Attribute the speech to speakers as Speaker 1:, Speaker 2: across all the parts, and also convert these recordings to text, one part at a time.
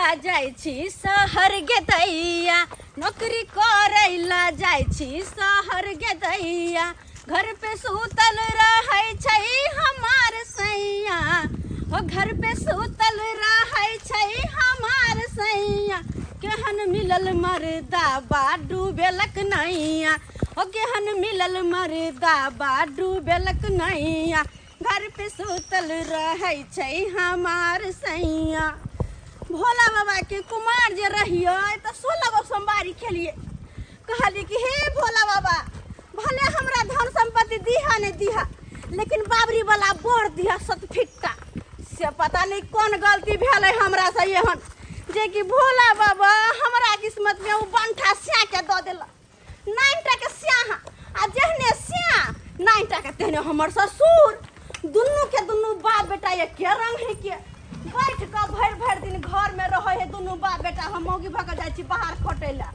Speaker 1: ला जाइ छी शहर गे दैया, नौकरी करै ला जाइ छी शहर गे दैया, घर पे सुतल रहै छै हमार सैया, हो घर पे सुतल रहै छै हमार सैया, केहन मिलल मर्दा बा डूबेलक नैया, हो केहन मिलल मर्दा बा डूबेलक नैया, घर पे सुतल रहै छै हमार सैया। भोला बाबा के कुमार जे रहियै तऽ 16 गो सोमवारी खेलियै। कहलियै कि हे भोला बाबा, भले हमरा धन संपत्ति दिहा नहीं दिहा, लेकिन बाबरी वाला बोर दिहा सतफिट्टा। से पता नहीं कौन गलती भेलै हमरा से एहन जे कि भोला बाबा हमरा किस्मत में ओ बंठा स्या के दऽ देलक। 9 के स्याह आ जेहने स्याह 9 के तेहने हमर ससुर, दुनू के दुनू बाप बेटा एके रंग है के बैठ कऽ भरि भरि दिन घर में रहै है दुनू बाप बेटा। हम मौगी भऽ कऽ जाइ छी बाहर खटै लए,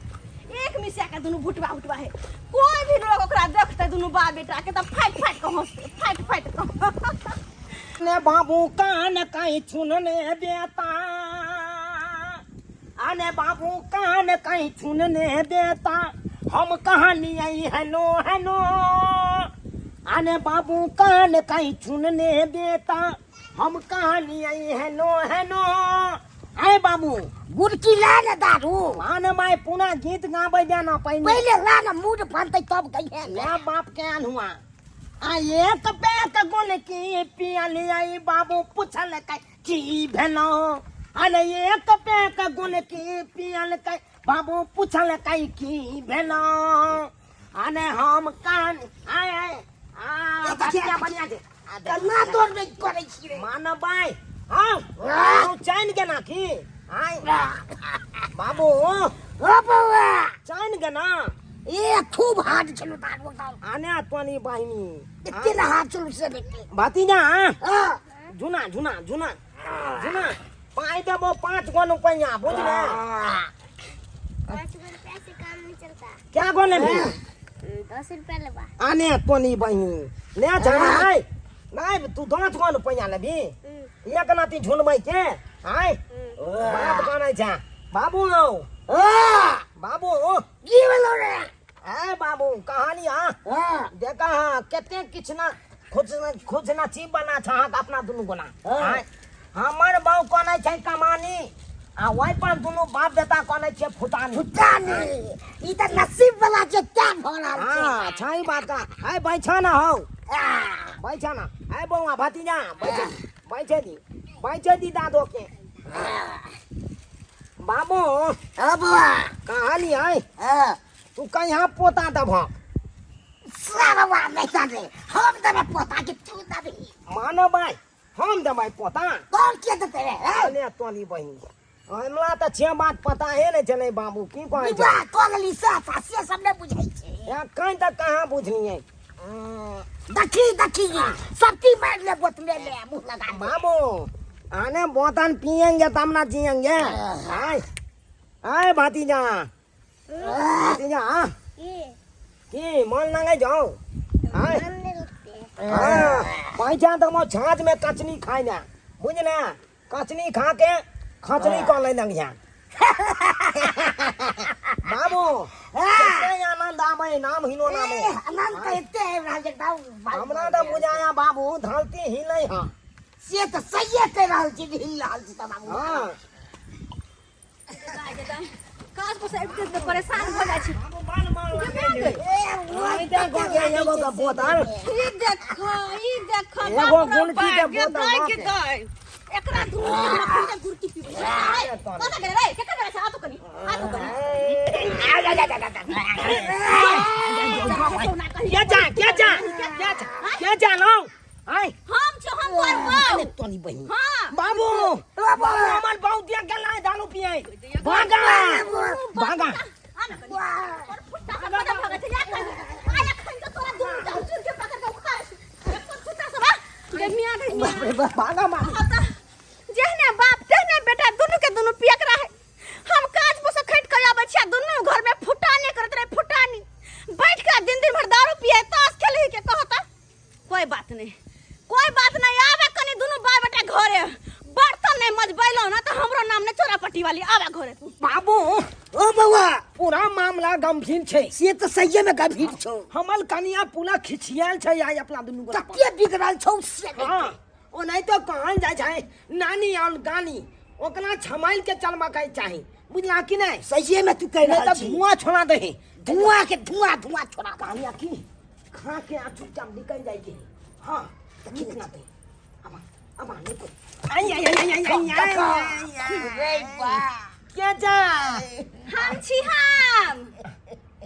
Speaker 1: एक मिसिया के दुनू भुटबा भुटबा है। कोई भी लोग ओकरा देखतै दुनू बाप बेटा के तऽ फाटि फाटि कऽ हंसतै, फाटि फाटि कऽ।
Speaker 2: ने बाबू कान कहीं छुनने देता, आने बाबू कान कहीं छुनने देता, हम कहानी आई हेलो हेलो। आने बाबू कान कहीं छुनने देता, हम कहानी आई हेलो हेलो। आए बाबू
Speaker 3: गुड़की ला ना दारू।
Speaker 2: आने माय पुनः गीत गाबै दे ना पहिने।
Speaker 3: पहिले ला ना मूड बनतै तब कहिए।
Speaker 2: ले बाप के आन हुआ आ एक पैक गुल की पियल आई बाबू पूछल कै की भेलो। अरे एक पैक गुल की पियल कै बाबू पूछल कै की भेलो। अरे हम कान आय आय आ बढ़िया बढ़िया दे।
Speaker 3: केना दौड़बे करै छी रे?
Speaker 2: मानव भाई, हाँ, हाँ, चैन के ना की? आय। बाबू।
Speaker 3: ओ बौआ।
Speaker 2: चैन के ना?
Speaker 3: ए, खूब हाथ चलू तार बताओ।
Speaker 2: आने तोनी बहिनी।
Speaker 3: एते ना हाथ चलू से देखते।
Speaker 2: भतीजा, हाँ?
Speaker 3: हाँ।
Speaker 2: झुना, झुना, झुना, झुना। पाई देबो 5 गो रुपया, बुझले?
Speaker 4: 5 गो रुपया से काम नहीं चलता।
Speaker 2: क्या गो लेबी?
Speaker 4: 10 रुपया लेबा।
Speaker 2: आने तोनी बहिनी। ले जाना है। नहीं, तू 10 गो रुपया लेबी। एक नाती झुनबै के? आय। बाप कनै छा। बाबू हौ। बाबू।
Speaker 3: की भेलौ रे?
Speaker 2: ए बाबू, कहानी हाँ।
Speaker 3: हाँ।
Speaker 2: देखा हाँ, कते किछ ना खुश ना चीज बना छा हाँ अपना दुनू गोना।
Speaker 3: हाँ।
Speaker 2: आय। हमर बाऊ कनै छै कमानी, आ ओहि पर दुनू बाप बेटा कनै छै फुटानी।
Speaker 3: फुटानी। ई त नसीब वाला छै, क्या भऽ रहल छै?
Speaker 2: हाँ, छै बात का। आय बैठा ना हौ। बैठा ना। आय बौआ भतीजा, बैठे, बैठे दी। बैठे दी दादो के। बाबू।
Speaker 3: हाँ बौआ।
Speaker 2: कहानी है।
Speaker 3: हाँ।
Speaker 2: तू कहाँ पोता दबह?
Speaker 3: सारा नहीं जाने, हम दबे पोता के तू दबी।
Speaker 2: मानो भाई, हम दबै पोता।
Speaker 3: कौन के देते रे, हैं?
Speaker 2: अने तोनी बहिनी। हमरा तऽ छे बात पता हे नहीं चले बाबू, की कहै छै?
Speaker 3: विवाह कऽ लेली से अच्छा, से सब नहि बुझै छै।
Speaker 2: एखन तक कहाँ बुझलियै?
Speaker 3: देखी, देखी, सब चीज मारि ले बोतले ले, मुँह लगा ले।
Speaker 2: बाबू, आने बोतल पियेंगे तब ना जियेंगे। आय, आय भतीजा। भतीजा, हाँ?
Speaker 4: की?
Speaker 2: की, मन लगे जाओ? आय।
Speaker 4: मन नहीं लगते।
Speaker 2: हाँ, पैसा तो मो छाछ में कचनी खाई ना, बुझले? कचनी खा के खचनी कऽ ले लगिया। बाबू, कते आनंद आबै नाम हिनो नामे।
Speaker 3: ए, आनंद तऽ एते आबि रहल छै, एकदम
Speaker 2: हमरा तऽ बुझाया बाबू धरती हिलै हँ।
Speaker 3: से तऽ सहिए कहि रहल छी जे हिल रहल छी तऽ बाबू।
Speaker 2: हाँ।
Speaker 1: काज पर से आबिते तऽ परेशान भऽ जाइ छी।
Speaker 2: बाबू, बाल माल
Speaker 1: गे।
Speaker 3: ए, ओ
Speaker 2: आई देखो गे, एगो के बोतल।
Speaker 1: ई देखो, ई देखो,
Speaker 2: एगो
Speaker 1: बाप रे
Speaker 2: गुलकी के
Speaker 1: बाप, गे
Speaker 2: बोतल
Speaker 1: दाइ के
Speaker 2: बाप रे।
Speaker 1: दाइ। एकरा दुनू के हम अखन तक गुड़की पीबै छी। रे, कतऽ गेलै रे? केकर बेटा छै? आ तो कनी, आ तो कनी।
Speaker 2: के जा, के जा, के जा, के जा लो? आय।
Speaker 1: हम छौ, हम तोहर बाप।
Speaker 2: अरे तोनी बहिन।
Speaker 1: हाँ।
Speaker 2: बाबू, बाबू, हमर बाबू दिया गेलै दारू पिए। भागा, भागा।
Speaker 1: आ ना कनी। तोर फुट्टा से कतऽ भगै छै? जा कनी। आ एखन तऽ तोरा दुनू टा उचुर के पकड़ के उखाड़ै छी। एकर फुट्टा से बा। गे मियाँ, गे मियाँ।
Speaker 2: बाप रे बाप, भागा, भागा।
Speaker 1: हाँ तऽ जेहने बाप तेहने बेटा, दुनू के दुनू पियक रहे। हम काज पर से खटि कऽ आबै छी आ दुनू घर में फुटानी करैत रहे, फुटानी। बैठ कऽ दिन दिन भर दारू पिए, ताश खेले के कहता। कोई बात नहीं, कोई बात नहीं, आबे कनी दुनू बाप बेटा घरे। बर्तन नहीं मजबैलहुँ ना तऽ हमरो नाम नहीं चोरा पट्टी। खटी वाली आवा घरे तू।
Speaker 2: बाबू
Speaker 3: ओ बौआ,
Speaker 2: पूरा मामला गंभीर छै।
Speaker 3: से तऽ सहिए में गंभीर छौ।
Speaker 2: हमर कनिया पूरा खिचियाल छै आइ अपना दुनू गोरा पर।
Speaker 3: कते बिगड़ल छौ से नहि।
Speaker 2: हाँ, ओनाहितो कहल जाइ छै नानी और गानी, ओकरा छमाइल के चलबा के चाही, बुझला कि नहीं?
Speaker 3: सहिए में तू कह
Speaker 2: नहीं
Speaker 3: रहल
Speaker 2: तो
Speaker 3: छी।
Speaker 2: धुआं छोड़ा दही।
Speaker 3: धुआं के धुआं धुआं छोड़ा दही।
Speaker 2: कहानिया की खा के आ चुपचाप निकल जाए के। हाँ, निक ना दे। अब अब निकल। आई आई आई आई आई आई आई।
Speaker 3: रे बा।
Speaker 2: क्या जा?
Speaker 1: हम छी हम।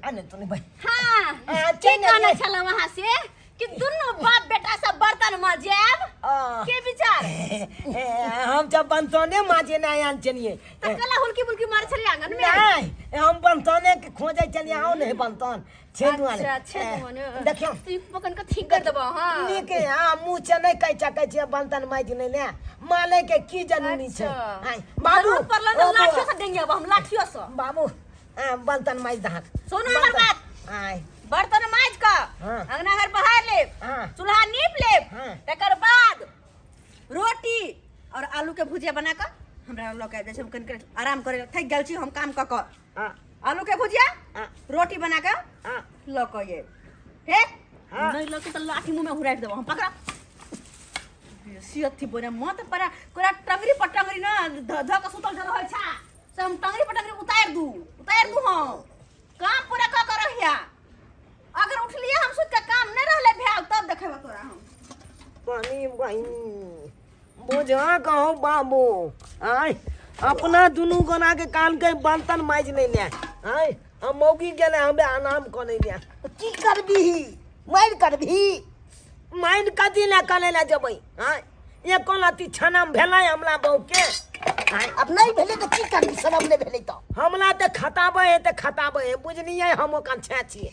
Speaker 2: आने तो नहीं भाई।
Speaker 1: हाँ।
Speaker 2: आ,
Speaker 1: के
Speaker 2: चल
Speaker 1: कहने
Speaker 2: रे।
Speaker 1: छलहुँ वहाँ से कि दुनू बाप बेटा सब बर्तन मजायब?
Speaker 2: आ।
Speaker 1: के विचार?
Speaker 2: ए, हम जब बनतने माजे नहीं आन चलिए।
Speaker 1: त कला हुलकी बुलकी मार छली आंगन में?
Speaker 2: नहीं, हम बनतने के खोजे चलिए, आओ नहीं बनतन छे दुआरे।
Speaker 1: अच्छा, छे दुआरे।
Speaker 2: देखियो।
Speaker 1: तू पकन के ठीक कर देबो। हां।
Speaker 2: नीक है, हाँ, मुँह से नहीं कह सकै छियै बनतन माजि नहीं ले माले के की जरूरी छै।
Speaker 1: अच्छा।
Speaker 2: आय, बाबू
Speaker 1: जरूरत पड़ल
Speaker 2: ओ
Speaker 1: त लाठियो
Speaker 2: बौआ,
Speaker 1: से देंगे अब हम, लाठियो से।
Speaker 2: बाबू आ, बर्तन माजि दहक।
Speaker 1: सुनू हमर बात।
Speaker 2: आय।
Speaker 1: बर्तन माजि कऽ
Speaker 2: हाँ।
Speaker 1: अंगना घर बहार लेब,
Speaker 2: हाँ।
Speaker 1: चूल्हा नीप लेब,
Speaker 2: हाँ।
Speaker 1: तकर बाद रोटी और आलू के भुजिया बना कऽ हमरा लऽ के आबि जाइ छै। हम कनि आराम करे थकि गेल छी हम काम कऽ कऽ।
Speaker 2: हाँ।
Speaker 1: आलू के भुजिया
Speaker 2: हाँ।
Speaker 1: रोटी बना कऽ
Speaker 2: हाँ।
Speaker 1: लऽ कऽ आयब। हे
Speaker 2: हाँ।
Speaker 1: नहीं लऽ के तऽ लाठी मुँह में हुरारि देबो हम। पकड़ा बेसी अथी बोले मत पड़ा कोरा टंगरी पर टंगरी ना ध ध कऽ सुतल जे रहै छा से हम टंगरी पर टंगरी उतारि दू, उतारि दू। हम काम पूरा कऽ कऽ रहिया, अगर उठलिए हम सुति कऽ काम नहीं रहले भेल तब देखेबो तोरा हम।
Speaker 2: पानी बहिनी बुझा कहू बाबू, आय अपना दुनू गोना के कान के बर्तन माजि नहीं ले। आय हम मौगी गेले हमे आराम कऽ नहीं ले।
Speaker 3: की करबीही? मारि करबीही?
Speaker 2: माइन कथी लए करै लए जेबै? आय एको लत्ती छनम भेलै हमरा बहू के? आय
Speaker 3: अब नहीं भेलै तऽ की करबी? शरम नहीं भेलै तऽ
Speaker 2: हमला तऽ खताबै है तऽ खताबै है, बुझलियै? हम ओकर छे छियै,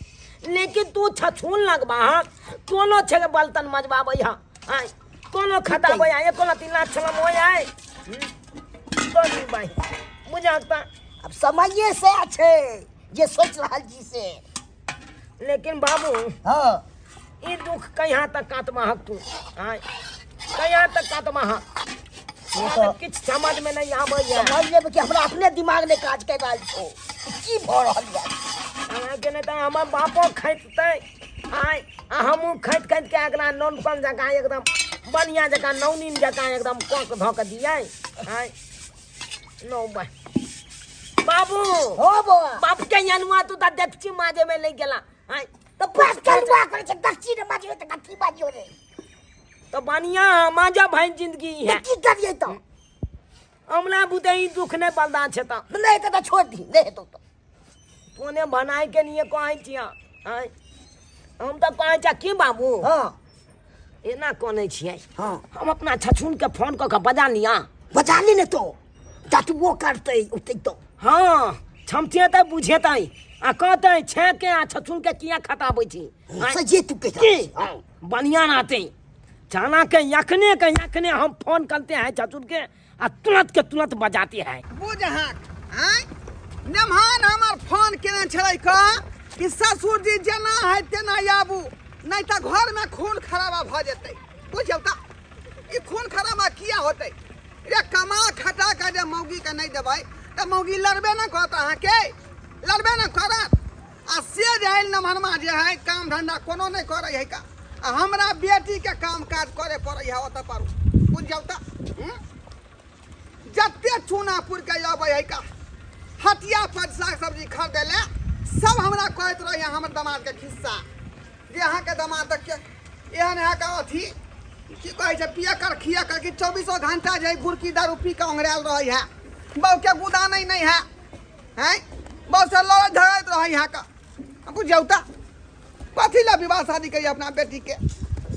Speaker 2: लेकिन तू छछून लगबा हँ कोनो छै के बर्तन मजबाबै हँ। आय कोनो खताबै है एको लत्ती लात छलम होय आय तोरी बाई बुझक तऽ।
Speaker 3: अब समये से छै जे सोच रहल छी से।
Speaker 2: लेकिन बाबू
Speaker 3: हाँ।
Speaker 2: ई दुख कहाँ तक काटबहक तू? आय कहाँ तक काटबहक?
Speaker 3: से
Speaker 2: हमरा तऽ किछु समझ में नहीं आबैया।
Speaker 3: समझ लेबै कि हमरा अपने दिमाग नहि काज कर रहल छौ, की भऽ रहल यऽ।
Speaker 2: अहाँके नहि तऽ हमर बापो खैतै आय आ हमहूँ खैत खैत के अगला नौनपन जकाँ एकदम बढ़िआँ जकाँ नौनीन जकाँ एकदम कऽ धऽ कऽ दियै। आय नौ बाय बाबू।
Speaker 3: हो बौआ।
Speaker 2: बाप के अनुआ तू तऽ देखची माजे में नहीं गेला। आय
Speaker 3: तऽ बाप के अनुआ करै छै, देखची ने माजे तऽ कथी बाजियो रे?
Speaker 2: तो बढ़िया माजा भाई जिंदगी है।
Speaker 3: तऽ की करियै तऽ?
Speaker 2: हमरा बुते ई दुख नहीं बर्दाश्त छै तऽ।
Speaker 3: नहि हेतै तऽ छोड़ि दही, नहि हेतौ तऽ।
Speaker 2: तोने बनाय के लिए कहै छियै। आय हम तऽ कहै छियै की बाबू?
Speaker 3: हाँ।
Speaker 2: एना कनै छियै?
Speaker 3: हाँ।
Speaker 2: हम अपना छछुन के फोन कऽ के बजा लिया।
Speaker 3: बजा ली ने तो डटबो करतै उतै तो।
Speaker 2: हाँ, क्षमतेतै बुझेतै आ कहतै छे के आ छछुन के किया खताबै छी? आँय?
Speaker 3: से जे तू कहि
Speaker 2: की?
Speaker 3: हाँ।
Speaker 2: बढ़िया रहतै जाना के यखने के यखने हम फोन करते हैं छछुन के आ तुरंत के तुरंत बजाते हैं।
Speaker 5: बुझ अहाँक आँय नेमहान हमर फोन केने छलै कह कि ससुर जी जेना है तेना आबू, नहीं तऽ घरमे खून खराबा भऽ जेतै। बुझियौ तऽ ई खून खराबा किया होतै रे? कमा खटा कऽ जे मौगीके नहि देबै तऽ मौगी लड़बे ने करत, अहाँके लड़बे ने करत। आ से जे है नमहरमा जे है काम धंधा कोनो नहि करै है का, आ हमरा बेटीके काम काज करे पड़ै है ओतऽ पर। बुझियौ तऽ जते चूना पुर के अबै है का हटिया पर साग सब्जी खरीदे ले, सब हमरा कहैत रहै हमर दमाद के खिस्सा जे अहाँके दमाद के एहन अहाँके अथी की कहै छै पिए कर खिए कर कि चौबीसो घंटा जे गुड़की दारू पी के ओंघरायल रहै है, बहू के गुदानै नहि है, हैं बहू से लड़ैत झगड़ैत रहै है का। बुझियौ तऽ कथी लए विवाह शादी करिए अपना बेटीके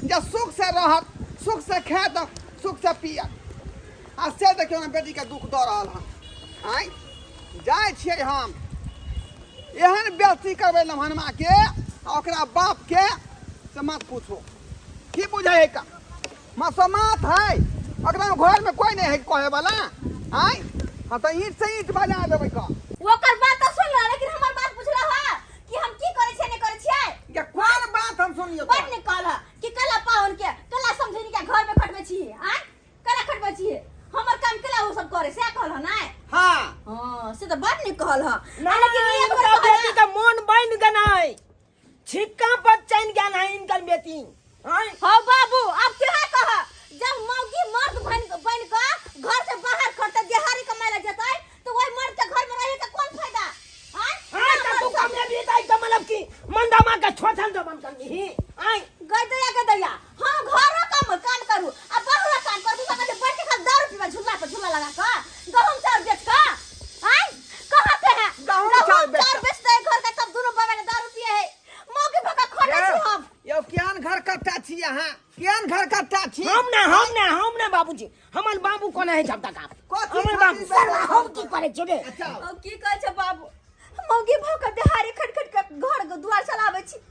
Speaker 5: जे सुख से रहत, सुख से खायत, सुख से पियत। आ से देखियौ ने बेटीके दुख दऽ रहल हन। आँय जाइ छियै हम एहन बेइज्जती करबै लम्हनमाके आ ओकरा बापके से मत पूछो। की बुझै है का मसोमात है ओकरा घरमे कोइ नहि है कहै वाला। आँय हाँ तऽ ईंट से ईंट बजा देबै का।
Speaker 1: ओकर बात तऽ सुनलो, लेकिन हमर बात पुछलो हा कि हम की करै छियै नहि करै छियै?
Speaker 5: ये कोन बात हम सुनियो?
Speaker 1: बड़ ने कहल कि कला पाहुन के कला समझनी के घर में खटबै छी। आँय कला खटबै छी, हमर काम केला ओ सब करे से कहल हँ नै?
Speaker 5: हाँ
Speaker 1: हाँ से तऽ बड़ नीक कहल हँ।
Speaker 2: ना
Speaker 1: लेकिन एक
Speaker 2: इनका
Speaker 1: बेर
Speaker 2: बेटी का मोन बन गनाय छिक्का पर चैन ज्ञान है इनकर बेटी आय
Speaker 1: हौ बाबू अब केहा कह जब मौगी मर्द बन बन के घर से बाहर खटते देहारी कमाए ला जतै तो वही मर्द के घर में रहे के कौन फायदा आय
Speaker 2: आय त तू कम लेबी दाई के मतलब की मंदामा के छोछन जबन करनी ही आय
Speaker 1: गदैया गदैया हम घरो काम काम करू आ बाहरो काम करू तू कहते बैठ के खाली दारू पीबा झूला पर झूला लगा के गहूम चाउर बेच के आय कहाँ पे है
Speaker 5: गहूम चाउर बेच
Speaker 1: चाउर बेचते है घर का तब दोनों बाबा के दारू पिए है मौगी भका खोटे छी हम
Speaker 5: यौ केहन घर कट्टा छी अहाँ केहन घर कट्टा छी
Speaker 2: हम ना हम ना हम ना बाबूजी हमर बाबू कोना है जब तक आप
Speaker 5: कथी
Speaker 2: हमर
Speaker 5: खातिर
Speaker 2: बाबू
Speaker 3: सरवा हम की करे छी रे
Speaker 5: अच्छा
Speaker 1: अब की कहै छै बाबू मौगी भऽ के देहारी खट खट के घर के दुआर चलाबै छी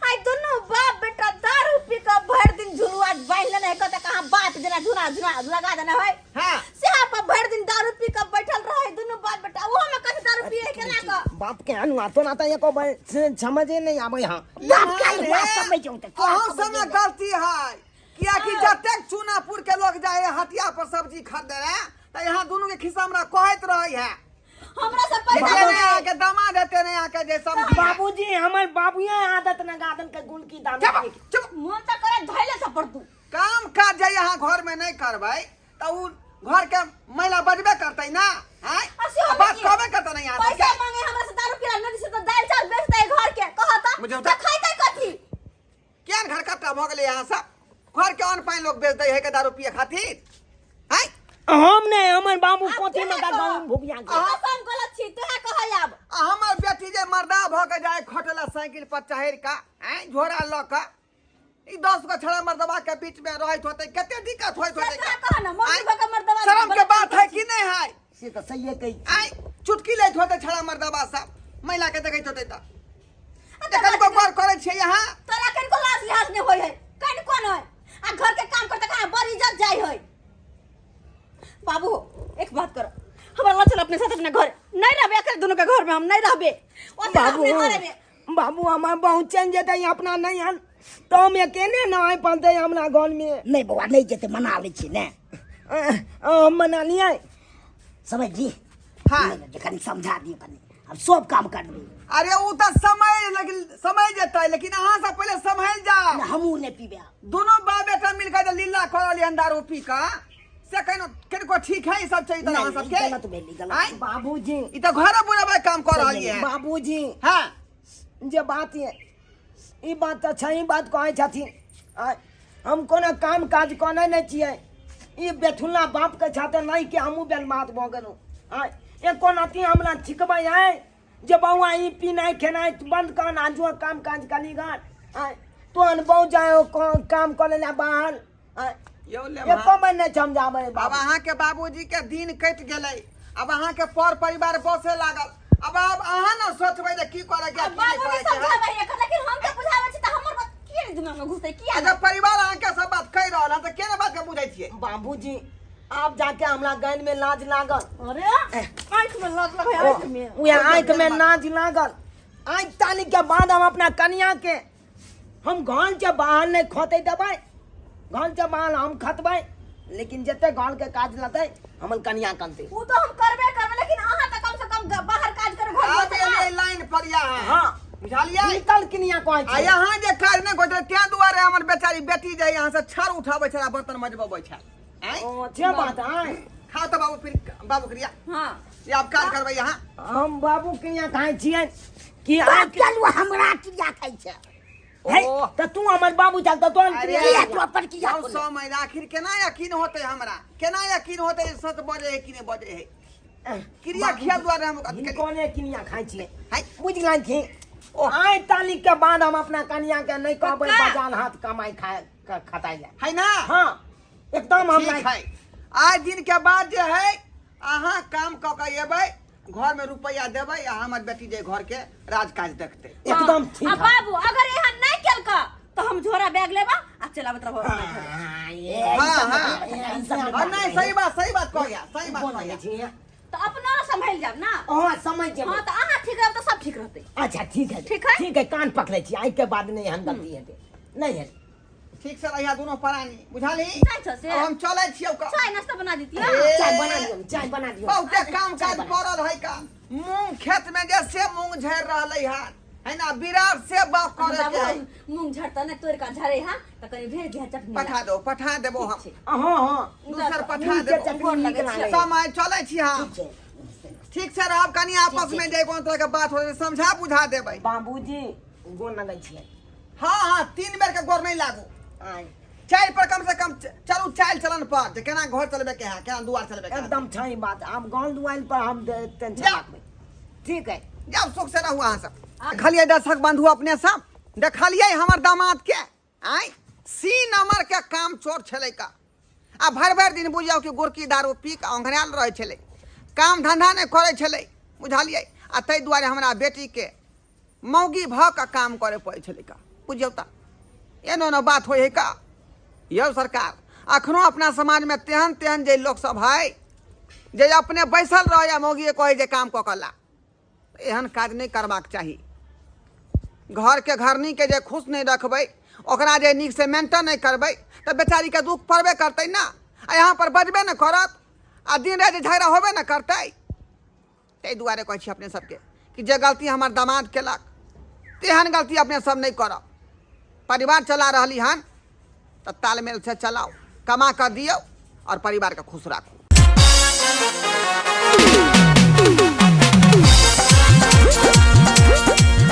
Speaker 1: आइ दुनू बाप बेटा दारू पी के भरि दिन झुलुआ बान्हि लेने है कहते कहाँ बाप जेना झुना झुना लगा देने है
Speaker 5: हाँ
Speaker 1: सेहा पर भरि दिन दारू पी के बैठल रहे दुनू बाप बेटा ओहो में कथी दारू पिए केना के
Speaker 2: बाप के अनु आतो ना ता एको बार समझे नहीं आबै हां
Speaker 3: बाप के अनुआ समझ जाऊं त
Speaker 5: अहूँ सबमे गलती है कियाकि जतेक चूनापुर के लोग जाए है हटिया पर सब्जी खरीदे रहे तऽ यहाँ दुनू के खिस्सा हमरा कहैत रहे है
Speaker 1: हमरा से पैसा
Speaker 5: लेकिन
Speaker 1: नहीं
Speaker 5: यहाँ के दामाद हेते नहीं यहाँ के जे सब्जी
Speaker 2: बाबूजी हमर बाबूए आदत न गादन के गुण की दान
Speaker 5: चुप चुप
Speaker 1: मन तऽ करे धैले से पड़ तू
Speaker 5: काम काज जे यहाँ घर में नहीं करबै तऽ उ घर के महिला बजबे करतै ना आँय?
Speaker 1: आ सेहो
Speaker 5: आ बात
Speaker 1: की?
Speaker 5: कहबे करतै ना यहाँ
Speaker 1: पैसा
Speaker 5: सबके।
Speaker 1: मांगे हमरा से दारू पीला नदी से तो दाल चावल बेचते घर के कहता
Speaker 5: बुझौ
Speaker 1: तऽ
Speaker 5: तऽ।
Speaker 1: खैतै कथी
Speaker 5: केहन घर कट्टा भऽ गेलै यहाँ सब घर के अन्न पानि लोग बेच दै है के दारू पिए खातिर आँय
Speaker 2: हम नहीं हमर बाबू
Speaker 1: आब
Speaker 2: कोथी में
Speaker 1: केना
Speaker 2: का
Speaker 1: कहब?
Speaker 2: गहूम भुगिया के
Speaker 1: अहाँ सब गलत छी तोहे कहै आब
Speaker 5: आ हमर बेटी जे मर्दा भऽ के जाय खटला साइकिल पर चढ़ि कऽ आँय झोरा लऽ कऽ ई 10 गो छड़ा मर्दबा के बीच में रहैत होतै कते दिक्कत होइत होतै
Speaker 1: से कह ना मौगी
Speaker 5: आँय?
Speaker 1: भऽ के मर्दबा
Speaker 5: शरम के बात है कि नहीं है
Speaker 3: से तऽ सहिए कहै
Speaker 5: आँय चुटकी लैत होतै छड़ा मर्दबा सब महिला के देखैत होतै तऽ देखल को गौर करै छियै यहाँ
Speaker 1: तोरा कनिको लाज लिहाज नहि होइ है कनिको नहि आ घर के काम करते कहाँ बड़ इज्जत जाइ है बाबू एक बात करो हमरा लऽ चल अपने साथ अपने घर नहीं रहबे अकेले दोनों के घर में हम नहीं रहबे ओते
Speaker 2: बाबू
Speaker 1: अपने घरे में
Speaker 2: बाबू हमार बहुत चेंज जेतै अपना नहीं हन तो हम अकेले ना आइ पाते हमरा घर में
Speaker 3: नहि बौआ नहि जेतै मना लै छी ने
Speaker 2: हम मना लियै
Speaker 3: समझ जी
Speaker 5: हाँ।
Speaker 3: नहि, नहि, कनि समझा दियौ कनि हम सब काम करबै
Speaker 5: अरे उ तऽ समय लेकिन समय जेतै लेकिन अहाँ सब पहिले सम्हल जाओ
Speaker 3: नहि, हमहूँ नहि पीबै आब।
Speaker 5: दोनों बाप बेटा मिलकर जे लीला कर रहली हन दारू पी कऽ से कहिनो कनिको ठीक है ई सब चाहिए
Speaker 3: नहि,
Speaker 5: अहाँ
Speaker 3: नहि,
Speaker 5: सबके
Speaker 3: गलत भेलै, गलत।
Speaker 5: आँय?
Speaker 2: बाबूजी
Speaker 5: ई तऽ घरे बुढ़ाबै काम कर रहली है
Speaker 2: बाबूजी
Speaker 5: हाँ
Speaker 2: जे बात ये ई बात तऽ सही बात कहै छथिन आँय, हम कोनो काम काज करै नहि छियै ई बेथुला बापके छाते नहि कि हमहूँ बेलमात भऽ गेलहुँ आँय एको नाती हमरा छिकबै आँय जे बौआ ई पीनाइ खेनाइ बंद कर आ जो काम काज करी गन आँय तोहन बहु जाय काम करै लए बाहर आँय
Speaker 5: यौ ले
Speaker 2: एको बेर नहि समझाबै
Speaker 5: आब
Speaker 2: बाबू
Speaker 5: अहाँके बाबूजी के दिन कटि गेलै आब अहाँके पर परिवार बसे लागल आब आब अहाँ ने सोचबै जे की करे के
Speaker 1: अब
Speaker 5: की नहि
Speaker 1: बाबू
Speaker 5: करे
Speaker 1: भी
Speaker 5: के है।
Speaker 1: समझाबै है लेकिन हम के बुझाबै छी त हमर बात किया नहीं दिमाग में घुसै किया
Speaker 5: आ जब परिवार अहाँके सब बात कहि रहल हन तऽ केना बात के बुझै छियै
Speaker 2: बाबूजी आब जाके हमरा गानि में लाज लागल
Speaker 1: अरे आँख में लाज लगे आँख में
Speaker 2: उहे आँख में लाज लागल आँख तानी के बाद हम अपना कनिया के हम घर से बाहर नहीं खोते देबै घर से बाहर हम खतबै लेकिन जते घर के काज लतै हमर कनिया करतै
Speaker 1: उ तो हम करबे करबे लेकिन अहाँ तऽ कम से कम बाहर काज करे घर
Speaker 5: आब
Speaker 1: में
Speaker 5: एलियै लाइन पर यहाँ
Speaker 2: हाँ।
Speaker 5: बुझलियै
Speaker 2: निकल कनिया कहै
Speaker 5: आ
Speaker 2: छै
Speaker 5: यहाँ जे काज नहि करतै ताहि दुआरे हमर बेचारी बेटी जे यहाँ से छड़ उठाबै छला बर्तन मजबबै छल आँय?
Speaker 2: ओ छे बात आय
Speaker 5: खाओ तऽ बाबू फिर बाबू क्रिया
Speaker 1: हां
Speaker 5: ये आब काज करबै यहाँ
Speaker 2: हम बाबू कनिया खाइ छियै कि
Speaker 3: बाप
Speaker 2: आँख
Speaker 3: चलू हमरा किया खाइ छै
Speaker 2: हे
Speaker 5: ओ।
Speaker 2: तऽ तू हमर बाबू चल तऽ तोहन
Speaker 5: अरे,
Speaker 2: क्रिया
Speaker 3: किया तू अपन किया
Speaker 5: सौ
Speaker 3: खोले?
Speaker 5: सौ महीना आखिर केना यकीन होतै हमरा केना यकीन होतै जे सच बजै है कि नहि बजै है क्रिया खिया दुआरे हम अथी करी।
Speaker 2: कोने किनिया खाइ छियै
Speaker 5: हाय।
Speaker 2: बुझ गेलन कि आइ ताली के बाद हम अपना कनिया के नहीं कहबै
Speaker 1: पक्का?
Speaker 2: बाजार हाथ कमाई खाए खताइ लए
Speaker 5: है ना
Speaker 2: हाँ एकदम हम
Speaker 5: ठीक है आइ दिन के बाद जे है अहाँ काम कऽ के एबै घर में रुपया देबै आ हमर बेटी जे घर के राजकाज देखतै
Speaker 2: एकदम ठीक
Speaker 1: आ
Speaker 2: है
Speaker 1: बाबू अगर यहाँ नहीं केलका तो हम झोरा बैग लेबा आ चलाबत रहबो अपना घरे।
Speaker 3: हाँ, ये
Speaker 5: हाँ,
Speaker 3: सब
Speaker 5: हाँ।
Speaker 3: ई सब
Speaker 5: हाँ, नहीं सही बात सही बात कह गया सही बात कह गया
Speaker 2: छियै
Speaker 1: तो अपना संभल जाब ना
Speaker 2: हाँ समझ जेबै
Speaker 1: हाँ तो अहाँ ठीक रहब तो सब ठीक रहतै
Speaker 2: अच्छा ठीक है
Speaker 1: ठीक है?
Speaker 2: ठीक है कान पकड़ै छी आइ के बाद नहीं हम गलती हेतै नहीं हेतै
Speaker 5: ठीक से रहिया दुनू प्राणी बुझलही
Speaker 1: जाइ छौ से
Speaker 5: अब हम चलै छियौ का
Speaker 1: चाय नाश्ता बना दितियै
Speaker 5: ए,
Speaker 2: चाय बना दियौ, चाय बना दियौ।
Speaker 5: बहुते काम काज पड़ल है का मूंग खेत में जे से मूंग झड़ रहलै हन है ना बिरार से बाप करे के है
Speaker 1: बाबू मूंग झड़ता ने तोड़ का झड़े हां त कनी भेज दिहा चटनी ला।
Speaker 5: पठा दो पठा देबो हम
Speaker 1: ठीक छै।
Speaker 2: हाँ हाँ
Speaker 5: दूसर पठा
Speaker 2: मूंग के
Speaker 5: देबो
Speaker 2: चटनी
Speaker 1: गोर
Speaker 2: नीक
Speaker 1: लगै
Speaker 2: लागै।
Speaker 1: छियै।
Speaker 5: समय चलै छी हम
Speaker 2: ठीक छै।
Speaker 5: ठीक से रहब कनी आपस में जे कोनो तरह के बात हो समझा बुझा देबै
Speaker 2: बाबूजी गोर लगै छियै।
Speaker 5: हाँ हाँ 3 बेर के गोर नहीं लागू
Speaker 2: आय
Speaker 5: चारि पर कम से कम चलू चालि चलन पर जे केना घर चलबे के है केना दुआर चलबे के है।
Speaker 2: एकदम छै बात आब गाँव दुआरि पर हम टेंशन
Speaker 5: जा।
Speaker 2: राखबै ठीक है।
Speaker 5: जाउ सुख से रहू अहाँ सब। देखलियै दर्शक बंधु अपने सब देखलियै हमर दामाद के आय सी नंबर के काम चोर छलै का आ भरि भरि दिन बुझियौ कि गुड़की दारू पी कऽ ओंघरायल रहै छलै काम धंधा नहि करै छलै बुझलियै आ ताहि दुआरे हमरा बेटीके मौगी भऽ कऽ काम करै पड़ै छलै का बुझियौ तऽ एनो एनो बात होइ है का यौ सरकार अखनो अपना समाजमे तेहन तेहन जे लोकसभ है जे अपने बैसल रहै आ मौगिए कहै जे काम कऽ कऽ ला एहन काज नहि करबाक चाही घरके घरनीके जे खुश नहि रखबै ओकरा जे नीकसँ मेंटेन नहि करबै तऽ बेचारीके दुःख पड़बे करतै ने आ यहाँ पर बजबे ने करत आ दिन राति झगड़ा होबे ने करतै ताहि दुआरे कहै छी अपने सबके कि जे गलती हमर दामाद केलक तेहन गलती अपने सब नहि करब परिवार चला रहली हन तऽ तालमेलसँ चलाउ कमा कऽ दियौ आओर परिवारके खुश राखू।